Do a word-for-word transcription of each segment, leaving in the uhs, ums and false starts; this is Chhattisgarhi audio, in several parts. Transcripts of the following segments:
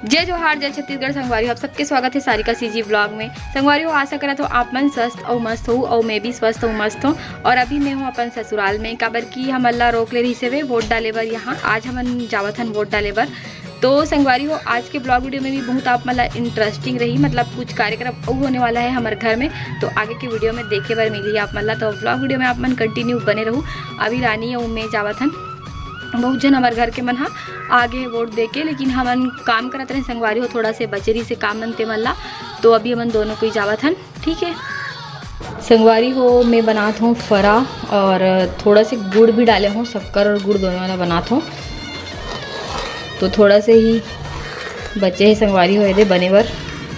जय जोहार, जय छत्तीसगढ़ संगवारी हो, आप सबके स्वागत हे सारिका CG vlog में। संगवारी हो, आशा करत हों आप मन स्वस्थ अउ मस्त हो अउ मैं भी स्वस्थ अउ मस्त हों। और अभी मैं हों अपन ससुराल में, काबर कि हमन ला रोक ले रहिस हवे वोट डाले बर। यहाँ आज हमन जावत हन वोट डाले बर। तो संगवारी हो, आज के vlog video में भी बहुत आप मन ला interesting रही, मतलब कुछ कार्यक्रम अउ होने वाला है हमर घर में, तो आगे के video में देखे बर मिलही आप मन ला। तो vlog video में आप मन continue बने रहू। अभी रानी अउ मैं जावत हन, बहुत झन हमर घर के मन ह आगे वोट दे के, लेकिन हमन काम करत रहे संगवारी हो, थोड़ा से बचे रहिस हे काम मन ते मन ला, तो अभी हमन दोनों कोई जावत हन, ठीक है। संगवारी हो, मैं बनात हों फरा और थोड़ा से गुड़ भी डाले हों, शक्कर और गुड़ दोनों वाला बनात हों। तो थोड़ा से ही बचे हे संगवारी हो, एदे बने बर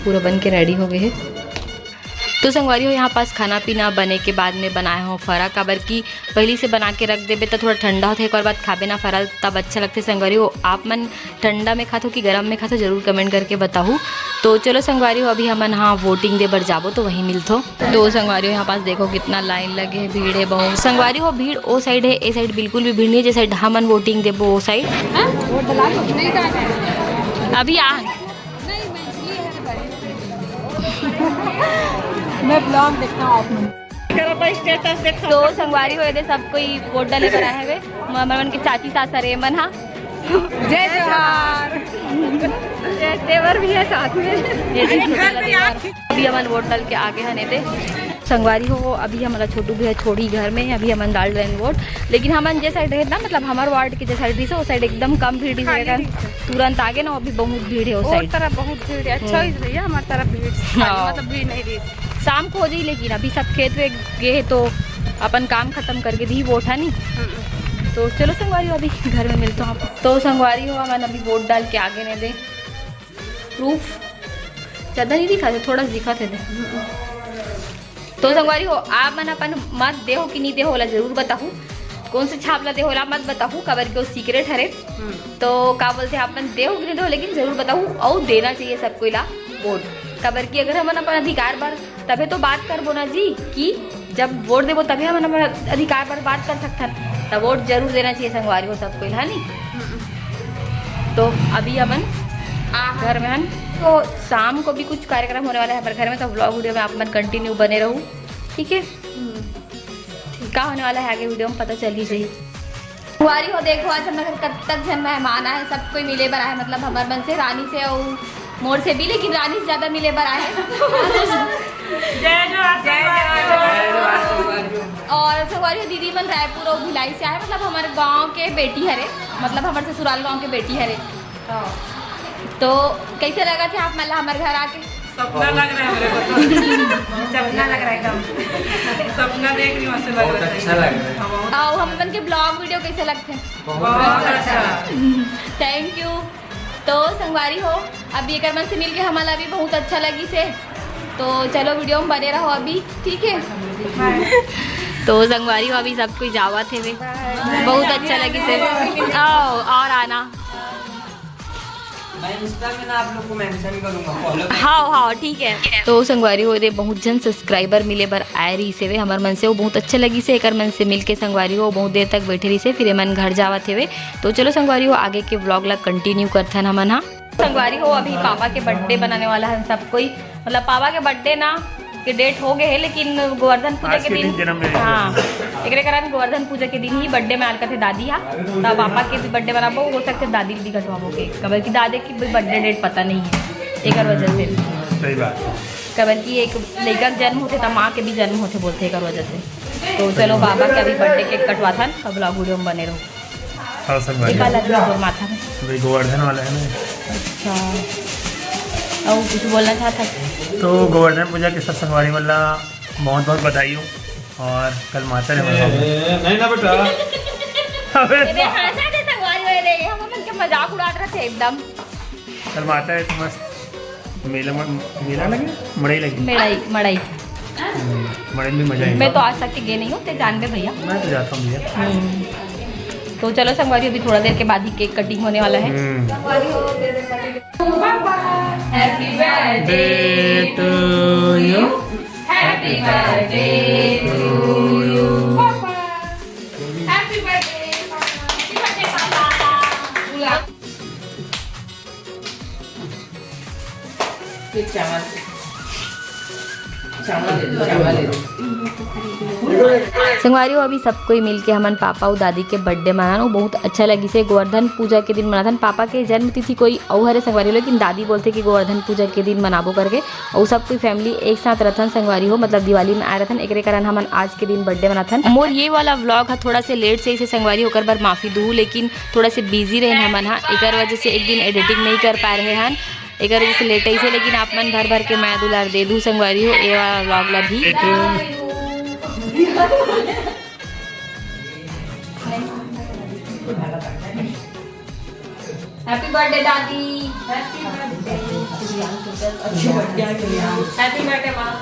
पूरा बन के ready हो गए हे। तो संगवारी हो, यहाँ पास खाना पीना बने के बाद में बनाए हों फरा, काबर कि पहली से बना के रख देबे त थोड़ा ठंडा होथे, एक बार बाद खाबे ना फरा तब अच्छा लगथे। संगवारी हो, आप मन ठंडा में खाथो कि गरम में खाथो, जरूर comment करके बताहू। तो चलो संगवारी हो, अभी हमन हाँ voting दे बर जाबो तो वहीं मिलथो। तो संगवारी हो, यहाँ पास देखो कितना line लगे हे, भीड़ हे बहुत। संगवारी हो, भीड़ ओ side हे, ए side बिल्कुल भी भीड़ नहीं हे, जे side हमन voting देबो ओ side। अभी आ मैं vlog देखता हूँ आप मन। तो संगवारी हो, एदे सब कोई वोट डाले बर आए हवे। हमर मन के चाची सास हरे मन हा। जय जोहार। ये देवर भी है साथ में। ये भी छोटा वाला देवर। अभी हमन वोट डाल के आगे हन एदे। संगवारी हो, अभी हमला छोटू भैया छोड़ी घर में, अभी हमन डाल रहे हैं वोट। लेकिन हमन जे side रहे ना, मतलब हमार ward के जे side रहिस, वो side एकदम कम भीड़ रहिस, खाली लेकिन रहिस। तुरंत आगे ना, अभी बहुत भीड़ है उस और side। तरफ बहुत भीड़ है। अच्छा हम्म। ही भैया, हमारी तरफ भीड़, हाँ। मतलब भीड़ नहीं रही। शाम को हो जाई, लेकिन अभी सब खेत में गए हैं, तो अपन काम खत्म करके दी वोट है नी। हम्म। तो चलो संगवारी हो, अभी घर में मिलता हूँ आप। तो संगवारी हो, हमन अभी वोट डाल के आगे ने दे प्रूफ ज्यादा नहीं दिखा थे, थोड़ा दिखा थे दे। तो संगवारी हो, आप मन अपन मत देहो कि नहीं देहो, ओला जरूर बताहू। कौन से छाप ला देहो, ओला मत बताहू, काबर के वो सीक्रेट हरे। हम्म। तो का बोलते हैं, आप मन देहो कि नहीं देहो, लेकिन जरूर बताहू, अउ देना चाहिए सब कोई ला वोट। काबर कि अगर हमन अपन अधिकार बर तभे तो बात करबो ना जी, कि जब वोट देबो तभे हमन अपन अधिकार बर बात कर सकथन। त वोट जरूर देना चाहिए संगवारी हो सब कोई, है नी? हम्म। तो अभी हमन आहा। घर में हन, तो शाम को भी कुछ कार्यक्रम होने वाला है हमारे घर में, तो vlog video में आप मन continue बने रहू, ठीक है? हम्म। का होने वाला है आगे video में पता चल ही जाही। संगवारी हो, देखो आज हमर घर कब तक झन मेहमान आए, सब कोई मिले बर आए, मतलब हमर मन से, रानी से अउ मोर से भी, लेकिन रानी से ज्यादा मिले बर आए। जय जोहार, जय जोहार। और संगवारी हो, दीदी मन रायपुर अउ भिलाई से आए, मतलब हमर गांव के बेटी हरे, मतलब हमर ससुराल गांव के बेटी हरे। तो कैसे लगा थे आप मन ला हमर घर आके? सपना लग रहा है मेरे को तो। सपना लग रहा है एकदम। सपना देख रही हूँ, ऐसे लग बहुत रहा है। अच्छा लग रहा है। हाँ, बहुत। अउ हम अपन के vlog video कैसे लगथे? बहुत अच्छा। Thank you। तो संगवारी हो, अभी एकर मन से मिलके हमला भी बहुत अच्छा लगिस हे। तो चलो video में बने रहो अभी, ठीक है? तो संगवारी हो, अभी सब कोई जावत हे वे। बहुत अच्छा लगिस हे। आओ, और आना। मैं Insta में ना आप लोग को mention करूंगा, follow कर। हाँ, हाँ, ठीक है। तो संगवारी हो, एदे बहुत झन subscriber मिले बर आए रहिस हे वे हमर मन से, वो बहुत अच्छा लगिस हे एकर मन से मिलके। संगवारी हो, बहुत देर तक बैठे रहिस हे, फिर एमन घर जावत हे वे। तो चलो संगवारी हो, आगे के vlog ला continue करथन हमन हा। संगवारी हो, अभी पापा के birthday बनाने वाला है सब कोई, मतलब पापा के birthday ना के date हो गए है, लेकिन गोवर्धन पूजा आज के के दिन दिन, जन्म दिन। हाँ, एकरे कारण गोवर्धन पूजा के दिन ही birthday में आलकत है दादी हा। तब पापा के भी birthday बनाबो, हो सकते दादी भी कटवाबो केक, काबर कि दादी की भी birthday date पता नहीं है, एकर वजह से। सही बात है। काबर कि एक लइका के जन्म होथे त माँ के भी जन्म होथे बोलथे, एकर वजह से। तो चलो, पापा के अभी birthday cake कटवाथन, अब vlog video में बने रहो। हाँ, संगवारी। एका लग गया तोर माथा में। भाई, गोवर्धन वाला है ना। अच्छा, और कुछ बोलना चाहता है? तो गोवर्धन पूजा के सब संगवारी मन ला बहुत बहुत बधाई हो। और कल माता रे ए, ए, नहीं ना बेटा। अबे। ए, बे, हंसा दे संगवारी हो रे, हम अपन के मजाक उड़ात रहते एकदम। कल माता रे तो मस्त मेला म-, मेला लगे? मड़ई लगे? मड़ई, मड़ई। हम्म, मड़ई में मजा आएगा। मैं तो आज तक के गए नहीं हूँ, ते जानबे भैया। मैं तो जाता हूँ भैया। हम्म। तो चलो संगवारी, अभी थोड़ा देर के बाद ही cake cutting होने वाला है। हम्म। Happy birthday to you। Happy birthday to you। Happy birthday, papa. Happy birthday, papa. फिर चावल, चावल ले लो, चावल ले लो। संगवारी हो, अभी सब कोई मिलके हमन पापा अउ दादी के बर्थडे मनान, वो बहुत अच्छा लगिस हे। गोवर्धन पूजा के दिन मनाथन। पापा के जन्म तिथि कोई अउ हरे संगवारी हो, लेकिन दादी बोलथे कि गोवर्धन पूजा के दिन मनाबो करके। अउ सब कोई फैमिली एक साथ रथन संगवारी हो, मतलब दिवाली में आए रथन, एकरे कारण हमन आज के दिन बर्थडे मनाथन। मोर ये वाला व्लॉग ह थोड़ा से लेट से इसे संगवारी, ओकर बर माफी दूहू, लेकिन थोड़ा से बिजी रहेन हमन हा, एकर वजह से एक दिन एडिटिंग नहीं कर पाए रहे हन, एकर वजह से लेट अइसे। लेकिन आप मन भर भर के मया दुलार दे दू संगवारी हो, ये वाला व्लॉग ला भी। Happy birthday दादी। Happy birthday। Happy birthday माँ।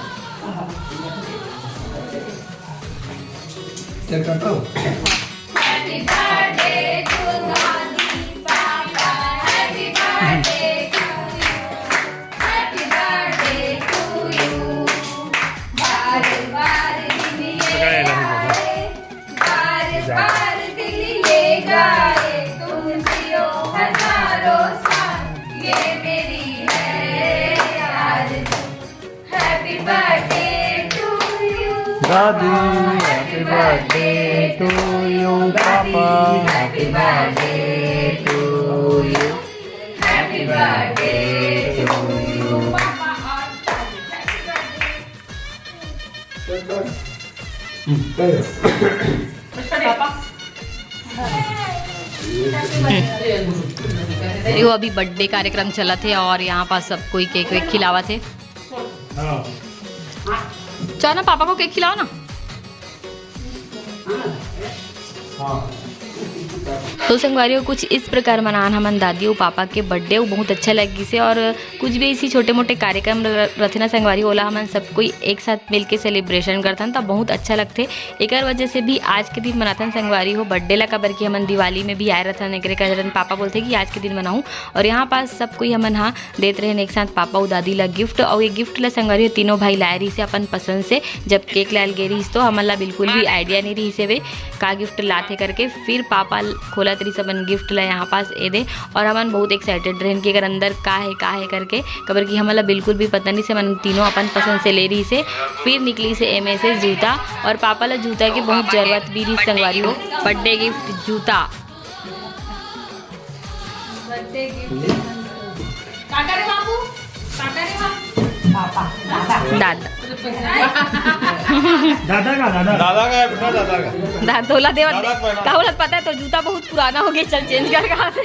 Happy birthday to दादी papa, happy birthday to you, happy birthday to you। बार बार दिन ये आए, बार बार दिन ये गाए, तुम जियो हजारों साल, ये मेरी है आरज़ू। Happy birthday to you। दादी, happy birthday to you। Papa, happy birthday to you। Happy birthday to you। Papa, और happy birthday। देखो, अभी बर्थडे कार्यक्रम चलत हे और यहाँ पास सब कोई केक वेक खिलावत हे। हाँ। चलो ना, पापा को केक खिलाओ ना। हाँ। तो संगवारी हो, कुछ इस प्रकार मनान हमन दादी अउ पापा के बर्थडे, वो बहुत अच्छा लगिस हे। और कुछ भी ऐसी छोटे मोटे कार्यक्रम र-, रथे ना संगवारी, ओला हमन सब कोई एक साथ मिलके सेलिब्रेशन करथन, त बहुत अच्छा लगथे। एकर वजह से भी आज के दिन मनाथन संगवारी हो बर्थडे ला, काबर कि हमन दिवाली में भी आए रथन, एकरे कारण पापा बोलथे कि आज के दिन मनाहूँ। और यहाँ पास सब कोई हमन हा देत रहेन एक साथ पापा अउ दादी ला गिफ्ट। अउ ये गिफ्ट ला संगवारी हो तीनों भाई लाए रहिस हे अपन पसंद से। जब केक लायल गे रहिस तो हमन ला बिल्कुल भी आइडिया नहीं रहिस हे वे का गिफ्ट लाथे करके। फिर पापा खोलत रहिस अपन गिफ्ट ला यहाँ पास ए दे, और हमन बहुत एक्साइटेड रहेन कि एकर अंदर का हे, का हे करके, काबर कि हमन ला बिल्कुल भी पता नहीं से हमन तीनों अपन पसंद से ले रहिस हे। फिर निकलिस हे एमे से जूता, और पापा ला जूता के बहुत जरूरत भी रहिस संगवारी हो। बर्थडे गिफ्ट जूता। Birthday gift. काका रे बाबू, काका रे बाबू। पापा, दादा। दादा। दादा का, दादा। दादा का है बेटा, दादा का। दा-, तोला देवत दादा का पहना। का बोलत पता है, तो जूता बहुत पुराना हो गया, चल चेंज कर कहाँ से।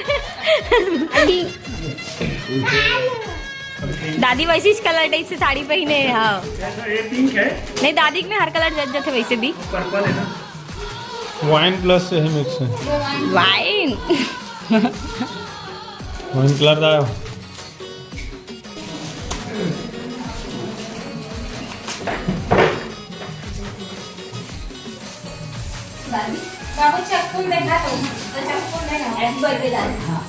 दादी वैसी कलर टाइप से साड़ी पहने हैं, हाँ। ये पिंक है। नहीं, दादी में हर कलर जच जाते वैसे भी। पर्पल है ना। वाइन प्लस से है मिक्स है। वाइन। वाइन कलर का है। बाबू चक्कू देखा तो, तो चक्कू देखा। हैप्पी बर्थडे दादी। हाँ।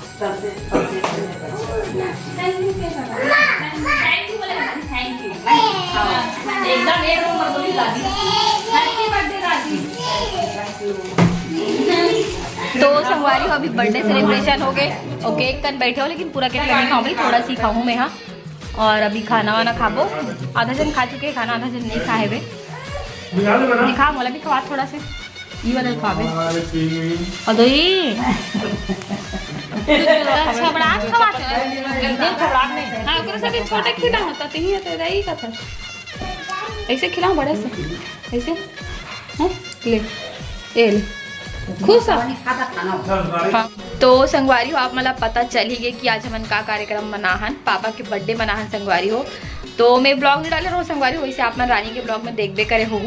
एकदम एक नंबर बोली दादी। Happy birthday दादी। तो संगवारी हो, अभी बर्थडे सेलिब्रेशन हो गए और केक कन बैठे हो, लेकिन पूरा केक नहीं खाऊं भाई, थोड़ा सी खाऊं मैं, हाँ। और अभी खाना वाना खाबो, आधा जन खा चुके हैं खाना, आधा जन नहीं खाए बे। दिखा, मोला भी खवा थोड़ा से। ई वाला खाबे। अरे पी। अदई। छबड़ा खवात है। इधर खबड़ा नहीं। हाँ, ओकरे से भी छोटे खिला होता, तीन ही तो रही का था। ऐसे खिलाओ बड़े से। ऐसे। हाँ, ले। ए ले। खुश हो? हाँ। तो संगवारी हो, आप मला पता चल ही गए कि आज हमन का कार्यक्रम मनाहन, पापा के बर्थडे मनाहन संगवारी हो। तो मैं ब्लॉग नहीं डाले रहूँ संगवारी हो, वैसे आप मन रानी के ब्लॉग में देखबे करे हो।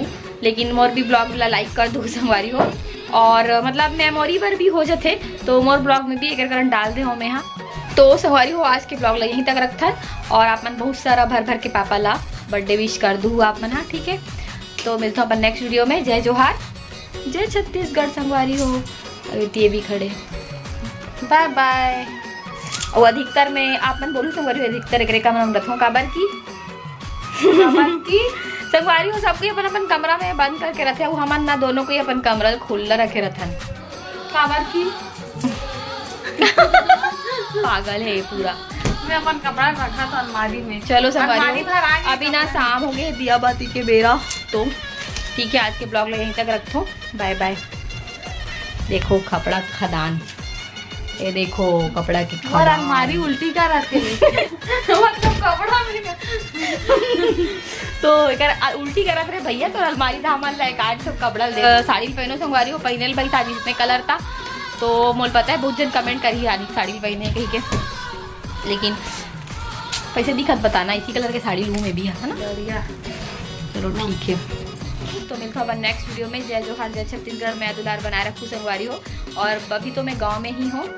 लेकिन मोर भी ब्लॉग ला लाइक कर दो संगवारी हो, और मतलब मेमोरी बर भी हो जाथे, तो मोर ब्लॉग में भी एकर कारण डाल दे हो मैं, हाँ। तो संगवारी हो, आज के ब्लॉग ला यहीं तक रखथन, और आप मन बहुत सारा भर भर के पापा ला बर्थडे विश कर दू आप मन, हाँ, ठीक है। तो मिलता हूँ अपन नेक्स्ट वीडियो में। जय जोहार, जय छत्तीसगढ़ संगवारी हो। अभी ये भी खड़े, बाय बाय। और अधिकतर में आप मन बोलू संगवारी हो, अधिकतर एकरे कमरा में रखो, काबर की काबर कि संगवारी हो, सब कोई अपन अपन कमरा में बंद करके रखे, अउ हमन ना दोनों कोई अपन कमरा खुल्ला रखे रथन। काबर की पागल है ये पूरा। मैं अपन कपड़ा रखा था अलमारी में। चलो संगवारी अलमारी हो, भर आ गई अभी ना कपड़ा। शाम हो गई है, दिया बाती के बेरा। तो ठीक है, आज के ब्लॉग ला यहीं तक रखथों। बाय बाय। देखो कपड़ा खदान, ये देखो कपड़ा की और खदान। अलमारी उल्टी का रखे मतलब कपड़ा भी ना। तो एकर आ, उल्टी करत रहे भैया, तो अलमारी धामन ला एक आठ ठो कपड़ा दे। अ, साड़ी पहनो संगवारी हो, पहने भाई साड़ी जितने कलर था, तो मोल पता है बहुत जन कमेंट करी यानी साड़ी पहने कही के, लेकिन पैसे दिखत बताना इसी कलर के साड़ी लूँ मैं भी, है ना? बढ़िया। चलो ठीक है, तो मिलता हूँ अपन नेक्स्ट वीडियो में। जय जोहार, जय छत्तीसगढ़, मैं दुलार बनाए रखू संगवारी हो। और अभी तो मैं गाँव में ही हूँ,